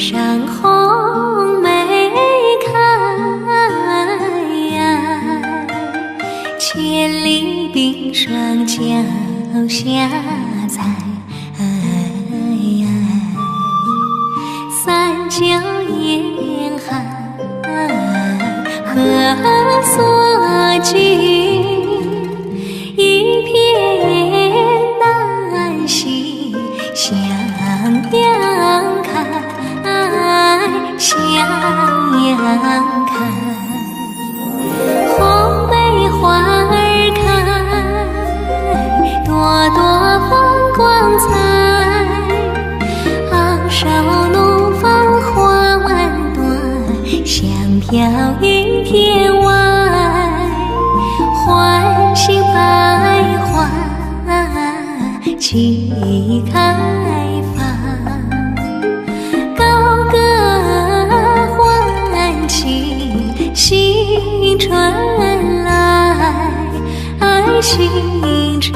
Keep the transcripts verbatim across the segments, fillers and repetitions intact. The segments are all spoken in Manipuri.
上红梅开呀，千里冰霜脚下在。三角严寒，何所居？一片丹心向阳开，向阳开。红梅花儿开，朵朵放光彩。昂首怒放花万朵，香飘云天外。唤醒百花齐开放，高歌欢庆新春来，新春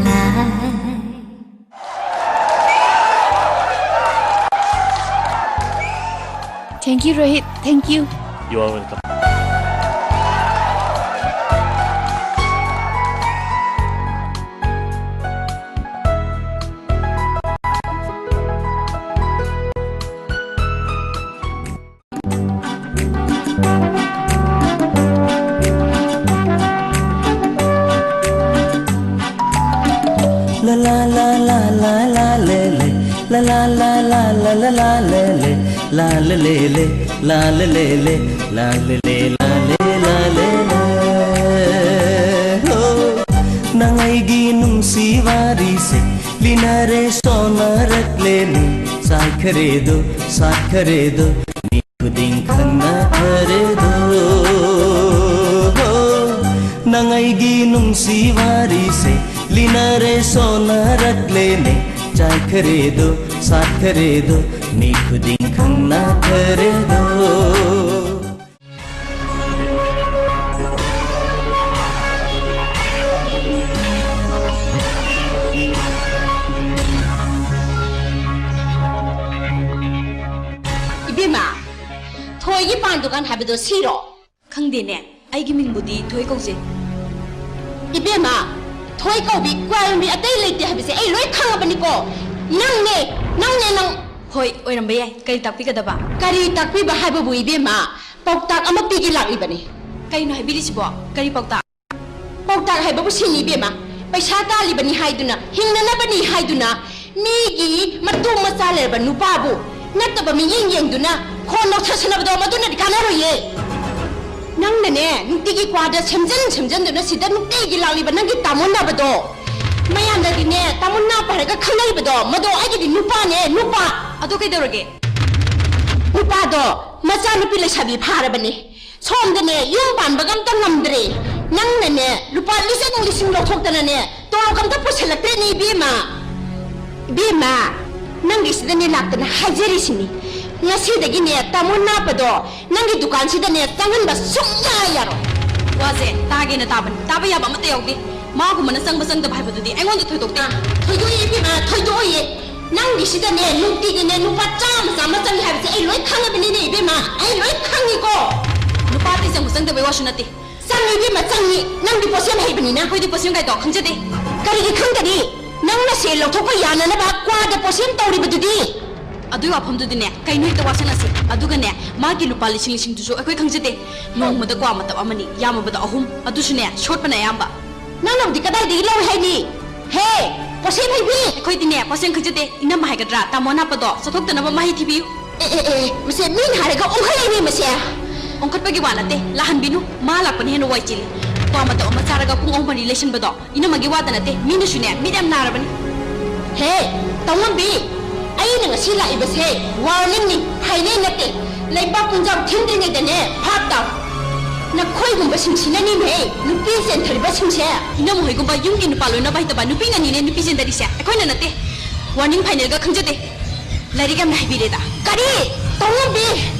来。 Thank you, Rohit. Thank you. You are welcome. La la la la la la le le. La la la la la la la le le. La le le le. La le le le. La le le la le la le le. Oh, ꯅꯪ ꯑꯩꯒꯤ ꯅꯨꯡꯁꯤ ꯋꯥꯔꯤꯁꯦ ꯂꯤꯅꯔꯦ ꯁꯣꯟꯅꯔꯛꯂꯦꯅꯦ꯫ ꯆꯥꯏꯈꯔꯦꯗꯣ, ꯁꯥꯠꯈꯔꯦꯗꯣ, ꯃꯤ ꯈꯨꯗꯤꯡ ꯈꯪꯅꯈꯔꯦꯗꯣ꯫ ꯅꯪ ꯑꯩꯒꯤ ꯅꯨꯡꯁꯤ ꯋꯥꯔꯤꯁꯦ ꯂꯤꯅꯔꯦ ꯁꯣꯟꯅꯔꯛꯂꯦꯅꯦ꯫ ꯆꯥꯏꯈꯔꯦꯗꯣ, ꯁꯥꯠꯈꯔꯦꯗꯣ, ꯃꯤ ꯈꯨꯗꯤꯡ ꯈꯪꯅꯈꯔꯦꯗꯣ꯫ ꯗꯨꯀꯥꯟ ꯍꯥꯏꯕꯗꯣ ꯁꯤꯔꯣ? ꯈꯪꯗꯦꯅꯦ, ꯑꯩꯒꯤ ꯃꯤꯡꯕꯨꯗꯤ ꯊꯣꯏ ꯀꯧꯖꯩ꯫ ꯏꯕꯦꯝꯃ, ꯊꯣꯏ ꯀꯧꯕꯤ ꯀ꯭ꯋꯥꯔꯝꯕꯤ ꯑꯇꯩ ꯂꯩꯇꯦ ꯍꯥꯏꯕꯁꯦ ꯑꯩ ꯂꯣꯏ ꯈꯪꯉꯕꯅꯤꯀꯣ꯫ ꯅꯪꯅꯦ, ꯅꯪꯅꯦ, ꯅꯪ꯫ ꯍꯣꯏ, ꯑꯣꯏꯔꯝꯕ ꯌꯥꯏ꯫ ꯀꯔꯤ ꯇꯥꯛꯄꯤꯒꯗꯕ? ꯀꯔꯤ ꯇꯥꯛꯄꯤꯕ ꯍꯥꯏꯕꯕꯨ ꯏꯕꯦꯝꯃ, ꯄꯥꯎꯇꯥꯛ ꯑꯃ ꯄꯤꯒꯦ ꯂꯥꯛꯂꯤꯕꯅꯤ꯫ ꯀꯩꯅꯣ ꯍꯥꯏꯕꯤꯔꯤꯁꯤꯕꯣ? ꯀꯔꯤ ꯄꯥꯎꯇꯥꯛ? ꯄꯥꯎꯇꯥꯛ ꯍꯥꯏꯕꯕꯨ ꯁꯤꯅꯤ ꯏꯕꯦꯝꯃ, ꯄꯩꯁꯥ ꯇꯥꯜꯂꯤꯕꯅꯤ ꯍꯥꯏꯗꯨꯅ, ꯍꯤꯡꯅꯅꯕꯅꯤ ꯍꯥꯏꯗꯨꯅ, ꯃꯤꯒꯤ ꯃꯇꯨ ꯃꯆꯥ ꯂꯩꯔꯕ ꯅꯨꯄꯥꯕꯨ ꯅꯠꯇꯕ ꯃꯤꯠꯌꯦꯡ ꯌꯦꯡꯗꯨꯅ ꯈꯣꯟ ꯂꯧꯊꯁꯟꯅꯕꯗꯣ ꯃꯗꯨꯅꯗꯤ ꯀꯥꯟꯅꯔꯣꯏꯌꯦ꯫ ꯅꯪꯅꯅꯦ, ꯅꯨꯡꯇꯤꯒꯤ ꯀ꯭ꯋꯥꯗ ꯁꯦꯝꯖꯟ ꯁꯦꯝꯖꯟꯗꯨꯅ ꯁꯤꯗ ꯅꯨꯡꯇꯤꯒꯤ ꯂꯥꯛꯂꯤꯕ ꯅꯪꯒꯤ ꯇꯥꯃꯣꯟꯅꯕꯗꯣ, ꯃꯌꯥꯝꯅꯗꯤꯅꯦ ꯇꯥꯃꯣꯟꯅꯕ ꯍꯥꯏꯔꯒ ꯈꯪꯅꯔꯤꯕꯗꯣ, ꯃꯗꯣ ꯑꯩꯒꯤꯗꯤ ꯅꯨꯄꯥꯅꯦ, ꯅꯨꯄꯥ꯫ ꯑꯗꯨ ꯀꯩꯗꯧꯔꯒꯦ? ꯅꯨꯄꯥꯗꯣ ꯃꯆꯥꯅꯨꯄꯤ ꯂꯩꯁꯥꯕꯤ ꯐꯥꯔꯕꯅꯦ꯫ ꯁꯣꯝꯗꯅꯦ ꯌꯨꯝ ꯄꯥꯟꯕꯒ ꯑꯝꯇ ꯉꯝꯗ꯭ꯔꯦ꯫ ꯅꯪꯅꯅꯦ ꯂꯨꯄꯥ ꯂꯤꯁꯤꯡ ꯂꯤꯁꯤꯡ ꯂꯧꯊꯣꯛꯇꯅꯅꯦ ꯇꯣꯂꯣꯞ ꯑꯝꯇ ꯄꯨꯁꯜꯂꯛꯇ꯭ꯔꯦꯅꯦ ꯏꯕꯦꯝꯃ꯫ ꯏꯕꯦꯝꯃ, ꯅꯪꯒꯤꯁꯤꯗꯅꯦ ꯂꯥꯛꯇꯅ ꯍꯥꯏꯖꯔꯤꯁꯤꯅꯤ꯫ ꯉꯁꯤꯗꯒꯤꯅꯦ ꯇꯥꯃꯣ ꯅꯥꯞꯄꯗꯣ ꯅꯪꯒꯤ ꯗꯨꯀꯥꯟꯁꯤꯗꯅꯦ ꯆꯪꯍꯟꯕ ꯁꯨꯡꯌꯥ ꯌꯥꯔꯣꯏ꯫ ꯋꯥꯁꯦ ꯇꯥꯒꯦꯅ ꯇꯥꯕꯅꯤ, ꯇꯥꯕ ꯌꯥꯕ ꯑꯃꯠꯇ ꯌꯥꯎꯗꯦ꯫ ꯃꯥꯒꯨꯝꯕꯅ ꯆꯪꯕ ꯆꯪꯗꯕ ꯍꯥꯏꯕꯗꯨꯗꯤ ꯑꯩꯉꯣꯟꯗ ꯊꯣꯏꯗꯣꯛꯇꯦ꯫ ꯊꯣꯏꯗꯣꯛꯏ ꯏꯕꯦꯝꯃ, ꯊꯣꯏꯗꯣꯛꯏꯌꯦ꯫ ꯅꯪꯒꯤꯁꯤꯗꯅꯦ ꯅꯨꯡꯇꯤꯒꯤꯅꯦ ꯂꯨꯄꯥ ꯆꯥꯝꯃ ꯆꯥꯝꯃ ꯆꯪꯉꯦ ꯍꯥꯏꯕꯁꯦ ꯑꯩ ꯂꯣꯏ ꯈꯪꯉꯕꯅꯤꯅꯦ ꯏꯕꯦꯝꯃ, ꯑꯩ ꯂꯣꯏ ꯈꯪꯉꯤꯀꯣ꯫ ꯂꯨꯄꯥ ꯑꯇꯩ ꯆꯪꯕ ꯆꯪꯗꯕꯩ ꯋꯥꯁꯨ ꯅꯠꯇꯦ꯫ ꯆꯪꯉꯤ ꯏꯕꯦꯝꯃ, ꯆꯪꯉꯤ꯫ ꯅꯪꯗꯤ ꯄꯣꯠꯁꯦꯝ ꯍꯩꯕꯅꯤꯅ꯫ ꯑꯩꯈꯣꯏꯗꯤ ꯄꯣꯠꯁꯦꯝ ꯀꯥꯏꯗꯣ ꯈꯪꯖꯗꯦ꯫ ꯀꯔꯤꯒꯤ ꯈꯪꯗꯅꯤ? ꯅꯪꯅ ꯁꯦꯜ ꯂꯧꯊꯣꯛꯄ ꯌꯥꯅꯅꯕ ꯀ꯭ꯋꯥꯗ ꯄꯣꯠꯁꯦꯝ ꯇꯧꯔꯤꯕꯗꯨꯗꯤ꯫ ꯑꯗꯨꯒꯤ ꯋꯥꯐꯝꯗꯨꯗꯤꯅꯦ ꯀꯩꯅꯣ ꯍꯦꯛꯇ ꯋꯥꯁꯛꯅꯁꯤ꯫ ꯑꯗꯨꯒꯅꯦ ꯃꯥꯒꯤ ꯂꯨꯄꯥ ꯂꯤꯁꯤꯡ ꯂꯤꯁꯤꯡꯗꯨꯁꯨ ꯑꯩꯈꯣꯏ ꯈꯪꯖꯗꯦ꯫ ꯅꯣꯡꯃꯗ ꯀ꯭ꯋꯥ ꯃꯇꯞ ꯑꯃꯅꯤ, ꯌꯥꯝꯃꯕꯗ ꯑꯍꯨꯝ, ꯑꯗꯨꯁꯨꯅꯦ ꯁꯣꯠꯄꯅ ꯑꯌꯥꯝꯕ꯫ ꯅꯪꯅꯕꯨꯗꯤ ꯀꯗꯥꯏꯗꯒꯤ ꯂꯧꯏ ꯍꯥꯏꯅꯤ? ꯍꯦ, ꯄꯣꯠꯁꯦꯝ ꯍꯩꯕꯤ! ꯑꯩꯈꯣꯏꯗꯤꯅꯦ ꯄꯣꯠꯁꯦꯝ ꯈꯪꯖꯗꯦ꯫ ꯏꯅꯝꯃ ꯍꯥꯏꯒꯗ꯭ꯔꯥ, ꯇꯥꯃꯣ ꯅꯥꯞꯄꯗꯣ ꯆꯠꯊꯣꯛꯇꯅꯕ ꯃꯍꯩ ꯊꯤꯕꯤꯌꯨ꯫ ꯑꯦ, ꯑꯦ, ꯑꯦ, ꯃꯁꯦ ꯃꯤꯅ ꯍꯥꯏꯔꯒ ꯑꯣꯟꯈꯠꯂꯛꯏꯅꯦ ꯃꯁꯦ꯫ ꯑꯣꯟꯈꯠꯄꯒꯤ ꯋꯥ ꯅꯠꯇꯦ, ꯂꯥꯛꯍꯟꯕꯤꯅꯨ꯫ ꯃꯥ ꯂꯥꯛꯄꯅ ꯍꯦꯟꯅ ꯋꯥꯏ ꯆꯤꯜꯂꯤ꯫ ꯀ꯭ꯋꯥ ꯃꯇꯞ ꯑꯃ ꯆꯥꯔꯒ ꯄꯨꯡ ꯑꯍꯨꯝ ꯃꯔꯤ ꯂꯩꯁꯟꯕꯗꯣ ꯏꯅꯝꯃꯒꯤ ꯋꯥꯗ ꯅꯠꯇꯦ, ꯃꯤꯅꯁꯨꯅꯦ ꯃꯤꯠ ꯌꯥꯝ ꯅꯥꯔꯕꯅꯤ꯫ ꯍꯦ, ꯇꯧꯉꯝꯕꯤ, ꯑꯩꯅ ꯉꯁꯤ ꯂꯥꯛꯏꯕꯁꯦ ꯋꯥꯔꯅꯤꯡꯅꯤ, ꯐꯥꯏꯅꯦꯜ ꯅꯠꯇꯦ꯫ ꯂꯩꯕꯥꯛ ꯄꯨꯟꯖꯥꯎ ꯊꯤꯟꯗ꯭ꯔꯤꯉꯩꯗꯅꯦ ꯚꯥꯞ ꯇꯥꯎ꯫ ꯅꯈꯣꯏꯒꯨꯝꯕꯁꯤꯡꯁꯤꯅꯅꯤꯅꯦ ꯅꯨꯄꯤ ꯆꯦꯟꯊꯔꯤꯕꯁꯤꯡꯁꯦ꯫ ꯏꯅꯝꯃ ꯍꯣꯏꯒꯨꯝꯕ ꯌꯨꯝꯒꯤ ꯅꯨꯄꯥ ꯂꯣꯏꯅꯕ ꯍꯩꯇꯕ ꯅꯨꯄꯤꯅꯅꯤꯅꯦ ꯅꯨꯄꯤ ꯆꯦꯟꯊꯔꯤꯁꯦ, ꯑꯩꯈꯣꯏꯅ ꯅꯠꯇꯦ꯫ ꯋꯥꯔꯅꯤꯡ ꯐꯥꯏꯅꯦꯜꯒ ꯈꯪꯖꯗꯦ꯫ ꯂꯥꯏꯔꯤꯛ ꯌꯥꯝꯅ ꯍꯩꯕꯤꯔꯦꯗ꯫ ꯀꯔꯤ? ꯇꯧꯉꯝꯕꯤ!